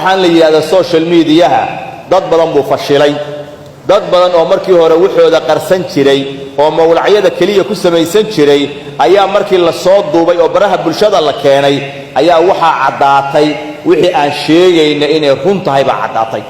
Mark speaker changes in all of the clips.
Speaker 1: Waxaan la yidhahdaa social mediaha dad badan buu fashilay. Dad badan oo markii hore waxooda qarsan jiray oo mawlacyada keliya ku samaysan jiray ayaa markii la soo duubay oo baraha bulshada la keenay ayaa waxaa caddaatay wixii aan sheegayna inay run tahay baa caddaatay.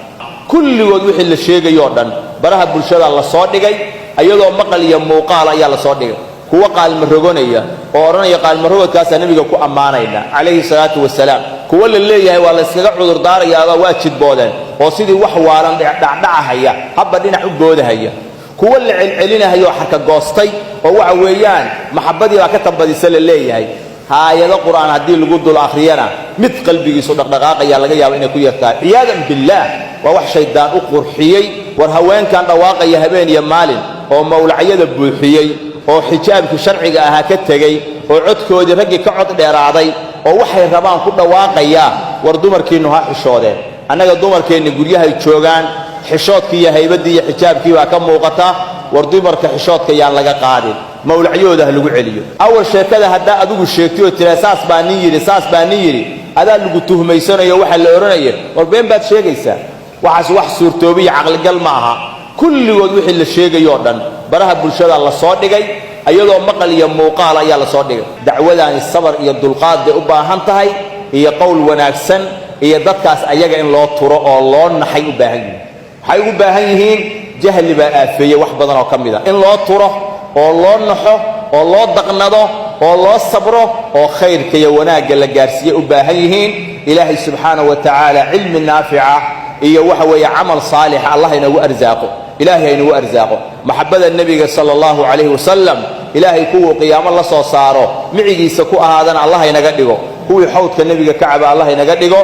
Speaker 1: Kulligood wixii la sheegayoo dhan baraha bulshada la soo dhigay, iyadoo maqal iyo muuqaal ayaa la soo dhigay. Kuwo qaalmarogonaya oo odhanaya qaalmarogodkaasaa nebiga ku ammaanayna calayhi salaatu wasalaam, kuwo la leeyahay waa la yskaga cudurdaarayaaba, waa jidboodeen oo sidii wax waalan dhacdhacahaya, habba dhinac u boodahaya, kuwo la celcelinahayoo xarka goostay oo waxa weeyaan maxabbadii baa ka tambadisa la leeyahay. Haayado qur'aan haddii lagu dul akhriyana mid qalbigiisu dhaqdhaqaaqaya laga yaabo inay ku yartahay, ciyaadan billaah. Waa wax shaydaan u qurxiyey. War haweenkan dhawaaqaya habeen iyo maalin oo mawlacyada buuxiyey oo xijaabkii sharciga ahaa ka tegey oo codkoodii raggii ka cod dheeraaday oo waxay rabaan ku dhawaaqayaa, war dumarkiinnu ha xishoodeen. Annaga dumarkeenni guryahay joogaan, xishoodkii iyo haybaddii iyo xijaabkii baa ka muuqata. War dumarka xishoodka yaan laga qaadin, mawlacyahooda ha lagu celiyo. Awal sheekada haddaa adigu sheegtay oo tiraa saas baa nin yidhi, saas baa nin yidhi, adaa lagu tuhmaysanayo. Waxaa la odhanaya war been baad sheegaysaa, waxaas wax suurtoobiya caqligal ma aha. Kulligood wixii la sheegayoo dhan baraha bulshada la soo dhigay, iyadoo maqal iyo muuqaal ayaa la soo dhigay. Dacwadaani sabar iyo dulqaad bay u baahan tahay iyo qowl wanaagsan iyo dadkaas ayaga in loo turo oo loo naxay u baahan yihiin. Waxay ugu baahan yihiin jahli baa aafeeyey wax badan oo ka mid a. In loo turo oo loo naxo oo loo daqnado oo loo sabro oo khayrka iyo wanaagga la gaarsiiye u baahan yihiin. Ilaahay subxaanahu wa tacaala cilmi naafica iyo waxa weeye camal saalixa Allah inagu arsaaqo. Ilaahay haynagu arsaaqo maxabbada nebiga sala allahu calayhi wasalam. Ilaahay kuwuu qiyaamo la soo saaro micigiisa ku ahaadana Allah inaga dhigo. Kuwii xawdka nebiga ka caba Allah inaga dhigo.